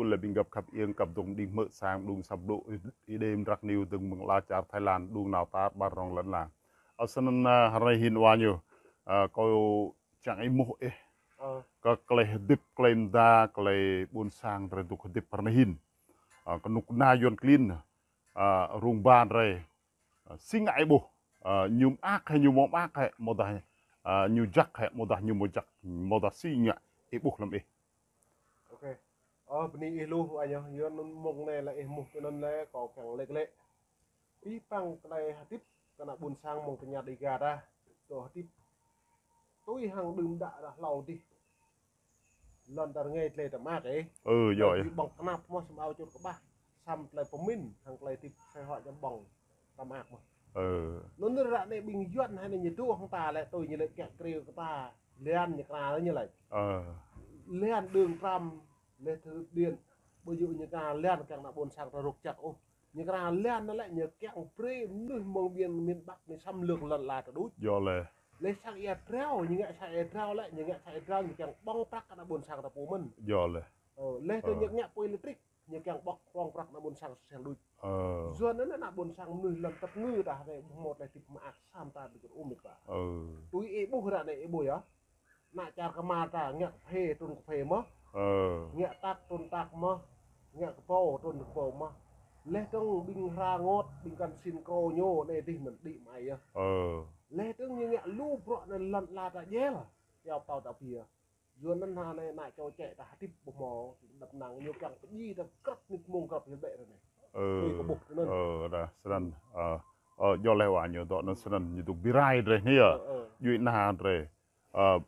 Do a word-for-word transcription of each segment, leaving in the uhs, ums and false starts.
Kul leh ƀĭng găp khăp iêng kăp dôk mđing hmư̆ sang đung săp blŭ Êđê Mdrak News dơ̆ng mơ̆ng ala čar Thái Lan đung nao tar ƀar rŏng lăn ala. Ơ, snăn, ơ, hrei hin wa ñu, ơ, kâo čiăng êmuh ih. Ơ. Kơ klei hdĭp, klei mda, klei ƀuôn sang drei dôk hdĭp hrei hin. Ơ, knŭk kna Yuăn klin, ơ, rông ba drei, ơ, si ngă ih ƀuh. Ơ, ñu mơak hĕ, ñu amâo mơak hĕ, amâodah, ơ, ñu jăk hĕ, amâodah ñu amâo jăk, amâodah si ngă ih ƀuh hlăm ih. Ok. Ơ, bni ih lu, wa ñu, yua anăn mông anei lĕ ih êmuh tinăn lĕ, kâo kiăng lĕ lĕ. Bi păng klei hdĭp, kơ ană ƀuôn sang mơ̆ng tơña Dega ta, dôk hdĭp. Tui hăng đưm đă dah hlâo dih. Lăn ta rơngei tlei ta mă kơ. Ơ, yơh, yơh. Bi ƀơ̆ng knap mơh săm ao čŭt kƀah. Săm tlei pơmĭn, hăng tlei hdĭp sai huă jăm ƀơ̆ng ta mă mơh. Ơ. Anăn ră anei ƀĭng Yuăn hĕ anei ñu dôk hăng ta lĕ tui ñu lĕ kiă kriê kơ ta. Liăn ñu kra ñu lĕ. Ơ. Liăn đường tram, leh thơ điện. Ƀu djŏ ñu kra liăn kiăng ană ƀuôn sang ta rŭk čăk ôh. Ñu kra liăn anăn lĕ ñu kiăng brei mnuih mơ̆ng miền, miền Bắc anei xâm lược lăn ala ta đuč. Yơh leh. Leh sang ia drao, ñu ngă sang ia drao lĕ, ñu ngă sang ia drao, ñu kiăng ƀơ̆ng prăk ană ƀuôn sang ta pô mơ̆n. Yơh leh. Ơ, leh tơ Ơ. ñu ngă pui lêtrik, ñu kiăng ƀơ̆ng, ƀơ̆ng prăk ană ƀuôn sang sel đuč. Ơ. Yua anăn ană ƀuôn sang mnuih lăn tăp ngư ta hĕ, ƀuh mâo tlei hdĭp mơak săm ta dôk ôm mĭt wa. Ơ. Tui ih ƀuh ră anei ih ƀuh yơh. Ană čar kmar ta ngă kphê, trŭn kphê mơh. Ơ. Ngă tak, trŭn tak mơh. Ngă kbâo, trŭn kbâo mơh. Leh dơ̆ng ƀĭng hra ngot, ƀĭng kăn sin krô ñu, anei dih anăn đĭ mă ai yơh. Ơ. Leh dơ̆ng ñu ngă lu bruă anăn lăn ala ta jel. Yua ptâo ta pia. Yua anăn hă anei ană čô čĕ ta hdĭp ƀuh mâo, dăp năng ñu kiăng pơdjai ta grăp mnĭt mông grăp hil bĕ ră anei. Ơ. Tui kơ ƀuh anăn. Ơ, dah, snăn. Ơ, ơ, yơh leh wa ñu dôk anăn snăn, ñu dôk bi rai drei anei yơh. Ơ, ơ. Djuê ana drei. Ơ,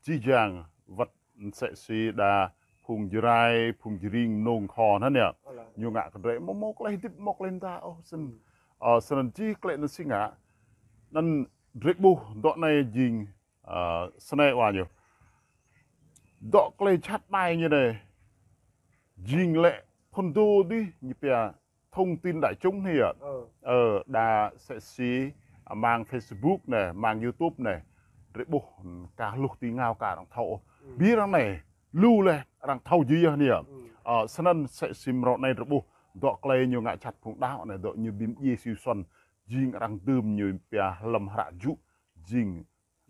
jih jang wăt msĕ si đa phung Jrai, phung Jring, Mnông, Kho anăn yơh. Ơ, leh. Ñu ngă kơ drei amâo mâo klei hdĭp, amâo mâo klei mda ôh snăn. Ơ, snăn jih klei anăn si ngă. Anăn drei ƀuh dôk anei jing, ơ, snei wa ñu. Dôk klei jhat ƀai ñu anei. Jing lĕ phŭn dô dih ñu pia thông tin đại chúng anei yơh. Ơ. Ơ, đa msĕ si, ơ, mang Facebook anei, mang YouTube anei. Drei ƀuh ka hluh ti êngao ka arăng thâo. Ơ. Bi arăng anei, lu leh arăng thâo jih yơh anei yơh. Ơ. Ơ, snăn msĕ si mrâo anei drei ƀuh. Dôk klei ñu ngă jhat phung đăo anei, dôk ñu bi mdjiê Siu Suăn. Jing arăng dưm ñu pia hlăm hră jŭ. Jing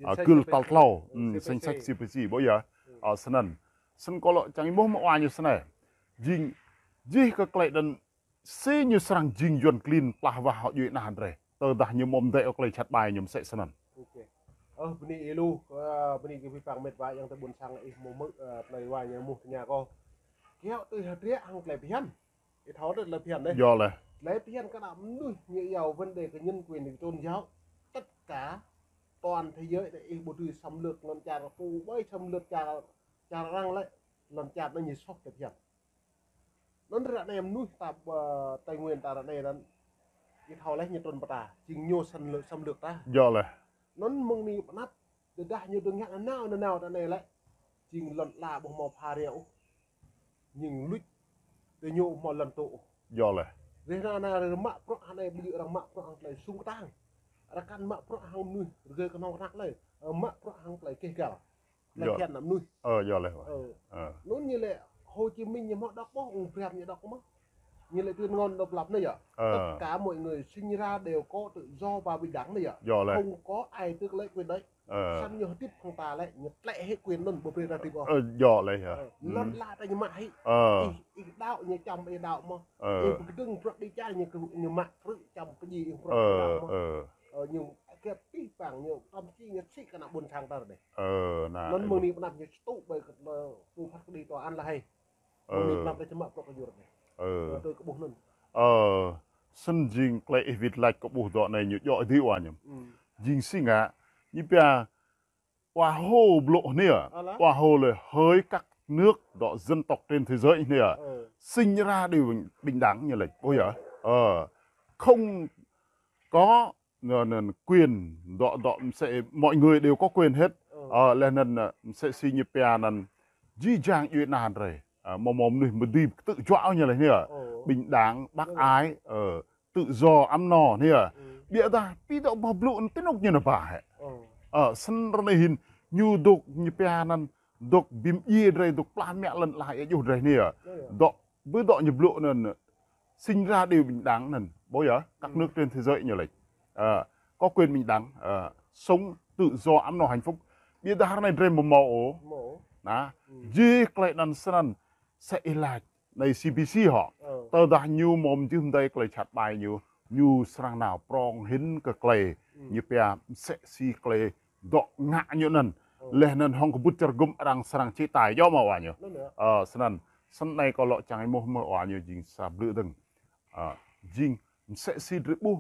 Ơ, kưl tal tlâo, ơ, sĭt sĭt sĭt ƀuh yơh. Ơ, snăn. Snăn kâo lŏ čiăng êmuh mơ̆ng wa ñu snei. Jing, jih kơ klei anăn si ñu srăng jing Yuăn klin plah wah hŏ djuê ana drei. Tơdah ñu amâo mdei ôh klei jhat ƀai ñu msĕ snăn. Ok. Ơ, bni ih lu, ơ, bni kơ bi păng mĭt wa yang tơ ƀuôn sang ih mâo hmư̆, ơ, tlei wa ñu êmuh tơña kâo. Kiăo tui hdră hŏng tlei bhiăn. Ih thâo tơ tlei bhiăn dih. Yơh leh. Tlei bhiăn kơ ană mnuih ñu iâu vấn đề kơ nhân quyền tôn giáo. Tất cả toàn thế giới anei ih ƀu dưi xâm lược lăn čar pô ƀai xâm lược čar, čar arăng lĕ lăn čar anăn ñu soh tlei bhiăn. Anăn ră anei mnuih ta, ơ, Tây Nguyên ta ră anei anăn. Ih thâo leh ñu trŭn pơ ta. Jing ñu xâm lược, xâm lược ta. Yơh leh. Anăn mơ̆ng anei pơnăp, tơdah ñu dơ̆ng ngă nanao, nanao ta anei lĕ. Jing lăn ala ƀuh mâo pha ria ôh. Ñu luč, tơ ñu mâo lăn tŭ ôh. Yơh leh. Reh anăn, anăn rơmă prŏ hŏng anei ƀu djŏ arăng mă prŏ hŏng tlei sung ktang. Arăng kăn mă prŏ hŏng mnuih, rơgơi knŏng knăk leh. Ơ, mă prŏ hŏng tlei keh găl. Tlei Yơh. Thiăn ană mnuih. Ơ, yơh leh. Ơ. Ơ. Anăn ñu lĕ Hồ Chí Minh ñu mâo đŏk ƀuh, ung Bryant ñu đŏk mơh. Ñu lĕ tuyên ngôn độc lập anei yơh. Ơ. Tất cả mọi người sinh ra đều có tự do và bình đẳng anei yơh. Yơh leh. Không có ai tước lấy quyền đấy. Ơ. Săm ñu hdĭp hŏng ta lĕ, ñu tlĕ hĕ quyền anăn ƀu brei ta hdĭp ôh. Ơ, yơh leh yơh. Ơ, lăn ala ta ñu mă hĕ. Ơ. Ih, ih đăo ñu čăm ih đăo mơh. Ơ. Ih bi kdơ̆ng bruă đi čar ñu kơ, ñu mă prư̆ čăm pơdjai ih bruă Ơ, đăo mơh. Ơ. Ơ, ñu kơ pih pang ñu, thậm chí ñu sĭ kơ ană ƀuôn sang ta dih. Ơ, anăn. Anăn mơ̆ng anei pơnăp ñu čtŭ ƀai kơ, ơ, pô phat kđi tòa án leh hĕ. Ơ. Mơ̆ng anei pơnăp ta čăm mă prŏ kơ yua dih. Ơ. Ơ, tui kơ ƀuh anăn. Ơ, snăn jing klei ih wĭt lač kơ ƀuh dŏ anei ñu djŏ dih wa ñu. Jing si ngă, ñu pia Wa Hô blŭ anei yơh. Wa Hô lĕ hơi các nước dŏ dân tộc trên thế giới anei yơh. Ơ. Sinh ra đều bình, bình đẳng ñu lač. Ôi yơh. Ơ. Không có, nơ, nơ, quyền dŏ, dŏ msĕ mọi người đều có quyền hết. Ơ. Ơ, leh anăn, ơ, msĕ si ñu pia anăn jih jang djuê ana drei. Ơ, mâo, mâo mnuih mdê ktư̆ juă ñu lač anei yơh. Ơ. Bình đẳng, bác ái, ơ, tự do ấm no anei yơh. Ƀiădah, bi dŏ boh blŭ anăn ti anôk ñu nao ba hĕ. Ơ, snăn ră anei hin, ñu dôk ñu pia anăn, dôk bi mdjiê drei, dôk plah mă lăn ala êa juh drei anei yơh. Dôk Bơ dŏ ñu blŭ anăn, sinh ra đều bình đẳng anăn, ƀuh yơh, các nước trên thế giới ñu lač. Ờ, có quyền bình đẳng, ờ, sống tự do, ấm no hạnh phúc. Ƀiădah ară anei drei amâo mâo ôh. Mâo. Nah, jih klei anăn snăn, msĕ ih lač, anei C B C hŏ. Tơdah ñu mâo mjưh mdei klei jhat ƀai ñu, ñu srăng nao prŏng hĭn kơ klei, ñu pia msĕ si klei dŏ ngă ñu anăn. Leh anăn hŏng kbŭt čar hgŭm arăng srăng chế tài djŏ mâo wa ñu. Anăn yơh. Ơ, snăn, snăn anei kâo lŏ čiăng êmuh mơh wa ñu jing sa blư̆ dơ̆ng. Ơ, jing msĕ si drei ƀuh,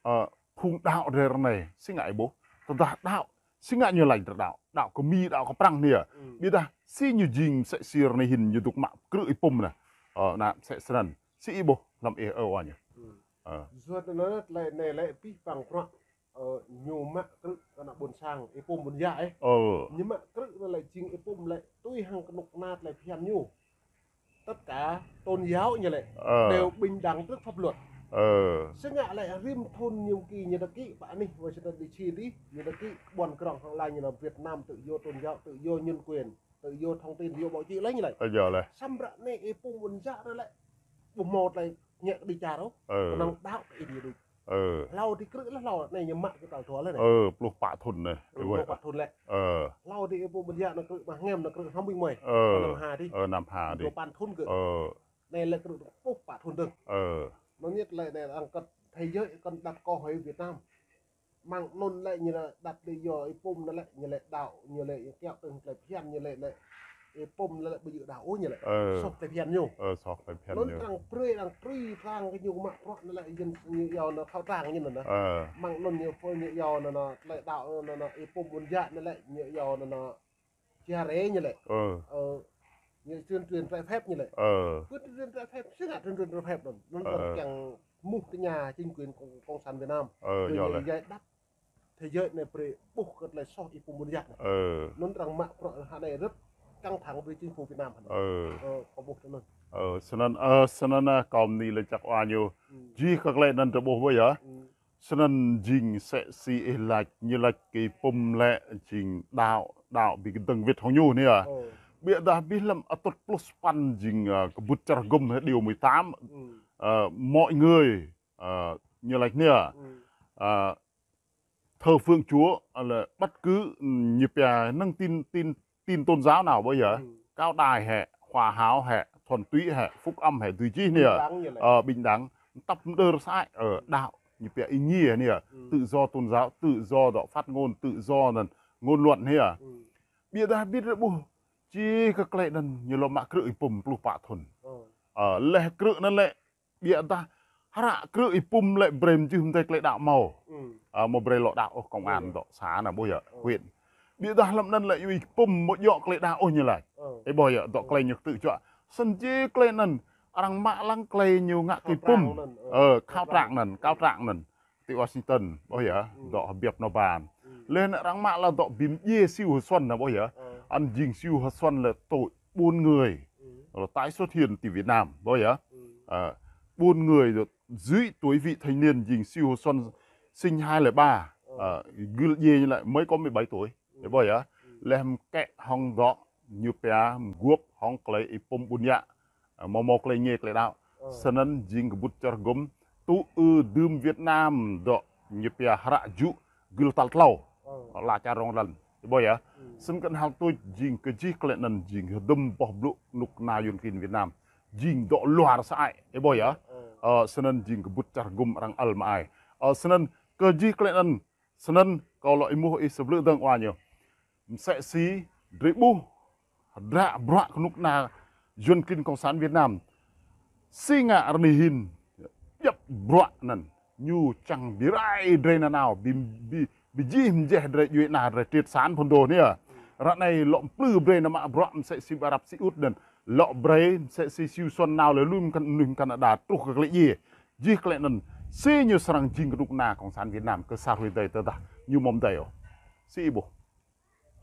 ơ, phung đăo drei ară anei, si ngă ih ƀuh. Tơdah đăo, si ngă ñu lač drei đăo. Đăo kơ Mi, đăo kơ Prăng anei. Ƀiădah, si ñu jing msĕ si ară anei hĭn ñu dôk mă krư̆ êpŭm anăn. Ơ, anăn msĕ snăn. Si ih ƀuh, hlăm ih ơ wa ñu. Ơ. Yua anăn tlei anei lĕ pih păng bruă, ơ, ñu mă krư̆ kơ ană ƀuôn sang, êpŭm ƀuôn yă, ơ. Ơ. Ñu mă krư̆ anăn lĕ jing êpŭm lĕ tui hŏng knŭk kna tlei bhiăn ñu. Tất cả tôn giáo ñu lĕ, ơ, đều bình đẳng trước pháp luật. Ơ. Si ngă lĕ rĭm thŭn ñu ki ñu đăng ký, pă anih Washington D C dih, ñu đăng ký ƀuôn krŏng hŏng lăn ñu anăn Việt Nam tự do tôn giáo, tự do nhân quyền, tự do thông tin, tự do báo chí lĕ ñu lač. Ơ, yơh leh. Săm ară anei êpŭm ƀuôn yă anăn lĕ ƀuh mâo tlei ñĕ kơ đi čar ôh. Ơ. Knŏng đăo kơ ih dih đuč. Ơ. Hlâo dih krư̆ leh hlâo anei ñu mă kơ tal dua leh anei. Ơ, pluh pă thŭn anei. Ơ, pluh pă thŭn leh. Ơ. Hlâo dih êpŭm ƀuôn yă anăn krư̆ mă hngăm anăn krư̆ hnăm ƀing mơi. Ơ. Năm ha dih. Ơ, năm ha dih. Dua păn thŭn kơ. Ơ. Anei lĕ krư̆ pluh pă thŭn dơ̆ng. Ơ. Anăn ñu tlei anei arăng kăt thế giới kăn đặt câu hỏi Việt Nam. Mơ̆ng anăn lĕ ñu lĕ đặt lý do êpŭm anăn lĕ, ñu lĕ đăo, ñu lĕ kiăo tơ̆ng tlei bhiăn, ñu lĕ lĕ êpŭm anăn lĕ ƀu djŏ đăo ôh ñu lĕ. Ơ. Soh tlei bhiăn ñu. Ơ, soh tlei bhiăn ñu. Anăn arăng brei, arăng brei, arăng kơ ñu mă bruă anăn lĕ yin ñu yua anăn khẩu trang ñu anăn. Ơ. Mơ̆ng anăn ñu phơi ñu yua anăn, anăn tlei đăo anăn, anăn êpŭm ƀuôn yă anăn lĕ, ñu yua anăn, anăn chia rẽ ñu lĕ. Ơ. Ơ, ñu tuyên truyền trái phép ñu lĕ. Ơ. Tuyên truyền trái phép, si ngă tuyên truyền trái phép anăn. Anăn, ơ, arăng kiăng muh tơña chính quyền cộng, cộng sản Việt Nam. Ơ, ñu yua leh. Giải đáp thế giới anei brei ƀuh kơ tlei soh êpŭm ƀuôn yă anei. Ơ. Anăn arăng mă bruă ară anei rất căng thẳng với chính phủ Việt Nam anei. Ơ. Ơ, kâo ƀuh tui anăn. Ơ, snăn, ơ, snăn, ơ, kâo mni lač jăk wa ñu. Jih kơ klei anăn drei ƀuh ƀuh yơh. Snăn jing msĕ si ih lač, ñu lač kơ êpŭm lĕ jing đăo, đăo bi kdơ̆ng wĭt hŏng ñu anei yơh. Ơ. Ƀiădah bi hlăm atŭt pluh sa păn jing, ơ, kbŭt čar hgŭm hĕ điều mười tám. Ơ, mọi người, ơ, ñu lač anei yơh. Ơ, thờ phượng Chúa, ơ, lĕ bất cứ, ơ, ñu pia năng tin, tin, tin tôn giáo nào ƀuh yơh. Cao đài hĕ, hòa hảo hĕ, thuần túy hĕ, phúc âm hĕ, dưi čih anei yơh. Bình đẳng ñu lĕ. Ơ, bình đẳng, tăp mđơr sơăi, ơ, đăo, ñu pia ý nghĩa anei yơh. Tự do tôn giáo, tự do dŏ phát ngôn, tự do anăn, ngôn luận anei yơh. Ƀiădah bi drei ƀuh, jih kơ klei anăn ñu lŏ mă krư̆ êpŭm pluh pă thŭn. Ơ, leh krư̆ anăn lĕ, ƀiădah hră krư̆ êpŭm lĕ brei mjưh mdei klei đăo mâo. Ơ, amâo brei lŏ đăo ôh, công an dŏ xã anăn ƀuh yơh, huyện. Ƀiădah hlăm anăn lĕ êpŭm amâo djŏ klei đăo ôh ñu lač. Ơ. Ih ƀuh yơh, dŏ klei ñu ktư̆ juă. Snăn jih klei anăn, arăng mă lăng klei ñu ngă kơ êpŭm. Ơ, cáo trạng anăn, cáo trạng anăn. Ti Washington, ƀuh yơh, dŏ hbiăp nao ban. Leh anăn arăng mă lăng dŏ bi mdjiê Siu H'Xuân anăn ƀuh yơh. Ơ. Anăn jing Siu H'Xuân lĕ tội buôn người. Lŏ tái xuất hiện ti Việt Nam, ƀuh yơh. Ơ, buôn người dŏ dưới tuổi vị thành niên jing Siu H'Xuân sinh hai lẻ ba. Ơ, gưl djiê ñu lĕ mới có mười bảy tuổi. Ih ƀuh yơh. Leh mkĕ hŏng dŏ ñu pia mguôp hŏng klei êpŭm ƀuôn yă. Ơ, amâo mâo klei êngiê klei đăo. Ơ. Snăn jing kbŭt čar hgŭm tŭ ư dưm Việt Nam dŏ ñu pia hră jŭ gưl tal tlâo. Ơ. Ala čar rŏng lăn. Ih ƀuh yơh. Snăn kăn hăl tuč jing kơ jih klei anăn jing hdŭm boh blŭ knŭk kna yuăn klin Việt Nam. Jing dŏ luar sơăi. Ih ƀuh yơh. Ơ, snăn jing kbŭt čar hgŭm arăng ăl mơai. Ơ, snăn kơ jih klei anăn Snăn kâo lŏ êmuh ih sa blư̆ dơ̆ng wa ñu. Msĕ si drei ƀuh hdră bruă knŭk kna yuăn klin cộng sản Việt Nam. Si ngă ară anei hĭn djăp bruă anăn ñu čiăng bi rai drei nanao, bi, bi, bi jih mjeh drei djuê ana drei triệt sản phŭn dô anei. Ară anei lŏ mplư brei nao mă bruă msĕ si Ả Rập Xê Út anăn. Lŏ brei msĕ si Siu H'Xuân nao leh lui mkăn, lui mkăn Canada truh kơ klei djiê. Jih klei anăn, si ñu srăng jing knŭk kna cộng sản Việt Nam kơ sa hruê adei tơdah ñu mâo mdei ôh. Si ih ƀuh.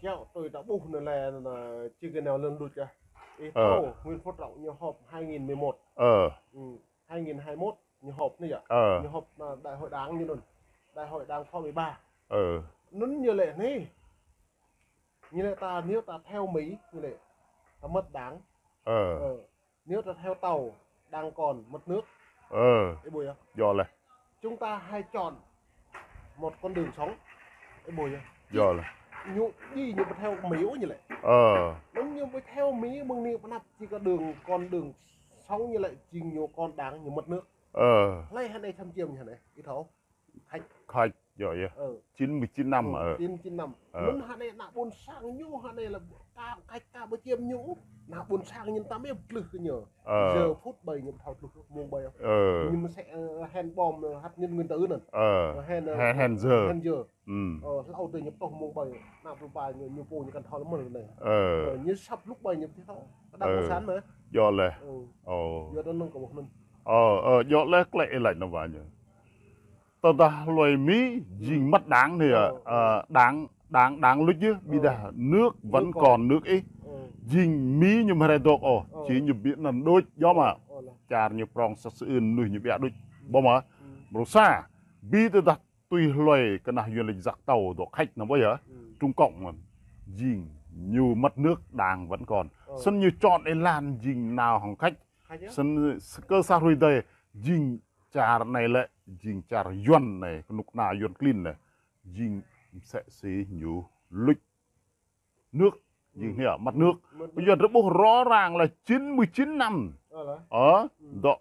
Kiăo tui ta ƀuh anăn leh anăn, ơ, či kơ nao lăn luč ah. Ih thâo, Nguyễn Phú Trọng ñu họp hai nghìn mười một. Ơ. Ừ, hai nghìn hai mươi mốt ñu họp anei yơh. Ơ. Ñu họp, ơ, đại hội đảng ñu anăn. Đại hội đảng khóa mười ba. Ơ. Anăn ñu lĕ anei. Ñu lĕ ta, nếu ta theo Mỹ, ñu lĕ ta mất đảng. Ơ. Ơ. Nếu ta theo tàu đang còn mất nước. Ơ, Ê bùi à? Djŏ leh. Chúng ta hãy chọn một con đường sống. Ê bùi à? Djŏ leh. Ñu đi ñu theo Mỹ như lẹ. Ơ. Đúng như mới theo Mỹ mừng ni pnap chỉ có đường con đường sống như lẹ jing ñu con đang ñu mất nước. Ơ. Hlei hăn ê chăm chiêm hăn ê. Ih thâo. Khač. Khač, djŏ yơh. Ơ. Chín mươi chín năm, ơ. Chín chín năm. Ơ. Mĭn hăn ê nă ƀuôn sang ñu hăn ê là ka khač ka ƀu chiêm ñu. Nă ƀuôn sang ñu tam ê tlưh kơ ñu. Ơ. Giờ phút ƀai ñu thâo tlưh mông ƀai. Ơ. Ñu msĕ, ơ, hăn bom, ơ, hăt nhân nguyên tử năn. Ơ. Hăn, ơ, hăn, hăn giờ. Hăn giờ. Ơ, hlâo tơ ñu ptoh mông ƀai. Nă ƀuôn ƀai ñu, ñu pô ñu kăn thâo lăm mơh nai. Ơ. Ơ, ñu săp lŭk ƀai ñu pthi thâo. Kơ đảng cộng sản mơh. Djŏ leh. Ơ. Ơ. Djŏ đa năng kơ boh năn. Ơ, ơ, djŏ leh klei ih lač nao wa ñu. Tơdah hlue Mi jing măt đảng nê, ơ, đảng, đảng, đảng luč yơh, ƀiădah nước vẫn còn nước ih. Jing Mi ñu mrei dôk ôh, či ñu bi năn đuč, djŏ mơh. Čar ñu prŏng sat sưn, mnuih ñu ƀiă đuč, ƀuh mơh. Mrô sa, bi tơdah tui hlue kơ nah yuăn lĕ jăk tâo dôk khač nao ƀuh yơh. Trung Cộng mơh. Jing ñu mất nước đảng vẫn còn. Snăn ñu chọn êlan jing nao hŏng khač. Snăn kơ sa hruê dih jing čar anei lĕ, jing čar yuăn anei, knŭk kna yuăn klin anei. Jing msĕ si ñu luč nước, jing hia, mất nước. Kơ yuăn drei ƀuh rõ ràng là chín mươi chín năm. Ơ, dŏ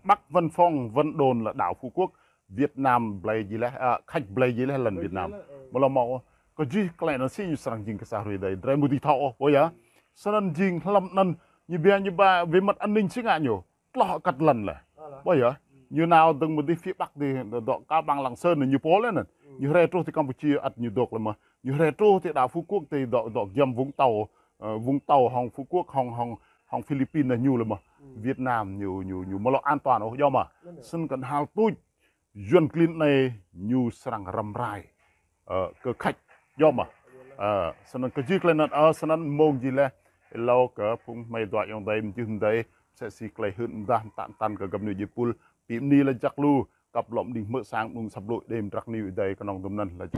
Bắc Vân Phong, Vân Đồn là đảo Phú Quốc, Việt Nam blei jih leh, ơ, khač blei jih leh lăn Việt Nam. Mâo lŏ mâo, kơ jih klei anăn si ñu srăng jing kơ sa hruê dih, drei mơ̆ dưi thâo ôh, ƀuh yơh. Snăn jing hlăm anăn, ñu ƀiă ñu ba, về mặt an ninh si ngă ñu. Tloh kăt lăn leh. Ƀuh yơh. Ñu nao dơ̆ng mơ̆ dih phía Bắc dih, dŏ, dŏ Cao Bằng Lạng Sơn ñu pô leh năn. Ñu hriê truh ti Campuchia ăt ñu dôk leh mơh. Ñu hriê truh ti đảo Phú Quốc ti dŏ, dŏ giăm Vũng Tàu, ơ, Vũng Tàu hŏng Phú Quốc hŏng, hŏng, hŏng Philippines năn ñu leh mơh. Việt Nam ñu, ñu, ñu mâo lŏ an toàn ôh djŏ mơh. Snăn kăn hal tuč. Yuăn klin anei ñu srăng răm rai. Ơ, kơ khač, djŏ mơh. Ơ, snăn kơ jih klei anăn, ơ, snăn mông jih leh. Êlâo kơ phung hmei dua ayŏng adei, mjưh mdei, msĕ si klei hưn mdah mtă mtăn kơ găp djuê jih pul, bi mni lač jăk lu, kăp lŏ mđing hmư̆ sang mơ̆ng asăp blŭ đei mdrăk niu êdei knŏng dŭm anăn lač.